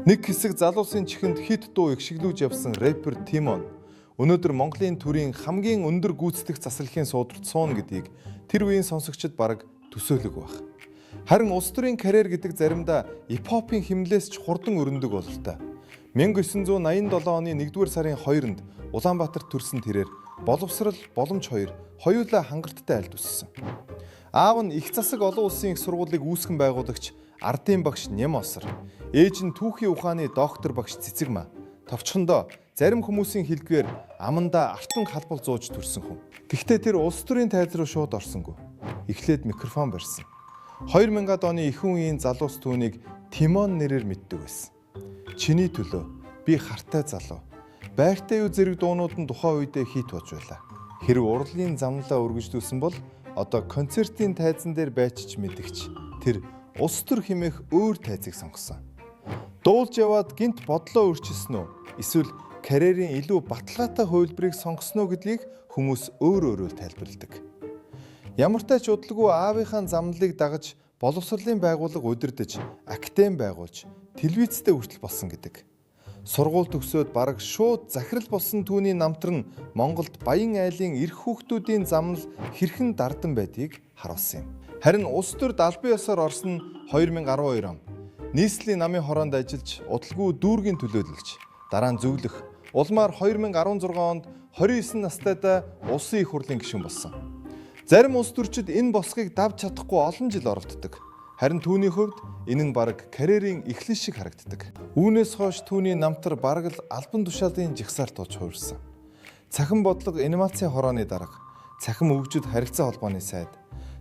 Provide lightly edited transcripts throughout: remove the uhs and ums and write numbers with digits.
Нэг хэсэг залуусын чихэнд хит дуу ихшиглүүж явсан рэпер Тимон өнөөдөр Монголын төрийн хамгийн өндөр гүйцэтгэх засаглалын суудрт сууна гэдгийг тэр үеийн сонсогчид бараг төсөөлөг байх. Харин улс төрийн карьер гэдэг заримдаа хипхопын химнэлээс ч хурдан өрнөдөг бололтой. 1987 оны 1-р сарын 2-нд Улаанбаатарт төрсэн тэрээр боловсрал, боломж хоёр хоёулаа хангалттай айлд өссөн. Аав нь их засаг олон улсын их сургуулийг үүсгэн байгуулагч ардын багш Ням Осор. Ээж нь түүхийн ухааны доктор багш Цэцэгмаа. Товчхондоо зарим хүмүүсийн хэлдгээр амандаа артан халбал зууж төрсэн хүн. Гэхдээ тэр улс төрийн тайз руу шууд орсонгүй. Эхлээд микрофон барьсан. 2000-ад оны ихэнх үеийн залуус түүнийг Тимон нэрээр мэддэг байсан. Чиний төлөө би хартай залуу. Байртай юу зэрэг дуунууд нь тухайн үедээ хит болж байлаа. Хэрв урлагийн замналаа үргэлжлүүлсэн бол одоо концертын тайзан дээр байчиж мэдгч тэр улс төр хэмээх өөр тайзыг сонгосон. Дуулж яваад гинт бодлоо өөрчилсөн үү? Эсвэл карьерийн илүү баталгаатай хувилбарыг сонгосон уу гэдгийг хүмүүс өөр өөрөөр тайлбарладаг. Ямартай ч удалгүй аавынхаа замналыг дагаж боловсролын байгууллага удирдах, академи байгуулж, телевизтэй хүртэл болсон гэдэг. Сургууль төгсөөд бараг шууд захирал болсон түүний намтар нь Монголд баян айлын эрх хүүхдүүдийн замнал хэрхэн дардан байдгийг харуулсан юм. Харин улс төрд албан ёсоор орсон нь 2012 он. Нийслэлийн намын хороонд ажиллаж, удалгүй дүүргийн төлөөлөлч, дараа нь зөвлөх, улмаар 2016 онд 29 настайдаа улсын их хурлын гишүүн болсон. Зарим улс төрчид энэ босгыг давж чадахгүй олон жил оролддог. Харин түүний хувьд энэ нь бараг карьерийн эхлэл шиг харагддаг. Үүнээс хойш түүний намтар бараг л албан тушаалын жагсаалт болж хувирсан. Цахим бодлого анимацийн хорооны дарга, цахим өвгжөд харилцаа холбооны сайд,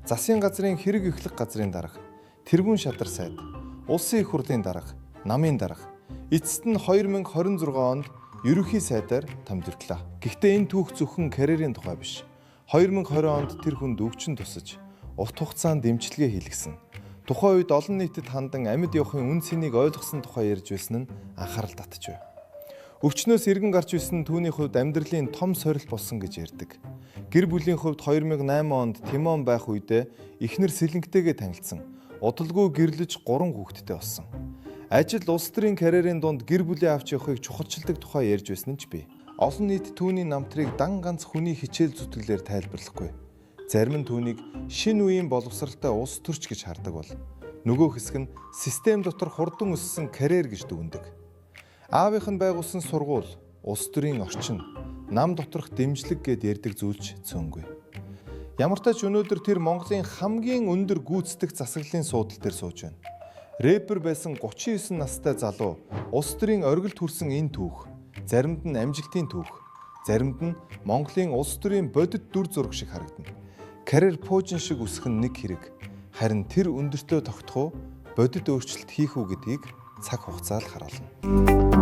засгийн газрын хэрэг эхлэх газрын дарга, тэргүүн шадар сайд, улсын их хурлын дарга, намын дарга. Эцэст нь 2026 онд ерөнхий сайдаар томилогдлоо. Гэхдээ энэ түүх зөвхөн карьерийн тухай биш. 2020 онд тэр хүнд өвчин тусаж, урт хугацаанд дэмжлэгээ хийлгэсэн. Тухайн үед олон нийтэд хандан амьд явахын үн цэнийг ойлгосон тухай ярьж байсан нь анхаарал татж байв. Өвчнөөс эргэн гарч ирсэн түүний хувьд амьдралын том сорилт болсон гэж ярьдаг. Гэр бүлийн хувьд 2008 онд Тимон байх үедээ эхнэр Сэлэнгэтэйгээ танилцсан. Удалгүй гэрлэж 3 хүүхэдтэй болсон. Ажил улс төрийн карьерийн дунд гэр бүлээ авч явахыг чухалчилдаг тухай ярьж байсан нь ч бий. Олон нийт түүний намтрыг дан ганц хүний хичээл зүтгэлээр тайлбарлахгүй. Зарим нь түүнийг шинэ үеийн боловсралтай улс төрч гэж хардаг бол нөгөө хэсэг нь систем дотор хурдан өссөн карьер гэж дүгнэдэг. Аавынх нь байгуулсан сургууль, улс төрийн орчин, нам доторх дэмжлэг гэд ярьдаг зүйлч цөөнгүй. Ямартай ч өнөөдөр тэр Монголын хамгийн өндөр гүйцэтгэх засаглалын суудал дээр сууж байна. Рэпер байсан 39 настай залуу улс төрийн оргилд хүрсэн энэ түүх заримд нь амжилтын түүх, заримд нь Монголын улс төрийн бодит дүр зураг шиг харагдана. Карьер пуужин шиг өсөх нь нэг хэрэг. Харин тэр өндөртөө тогтох уу, бодит өөрчлөлт хийх үү гэдгийг цаг хугацаа л харуулна.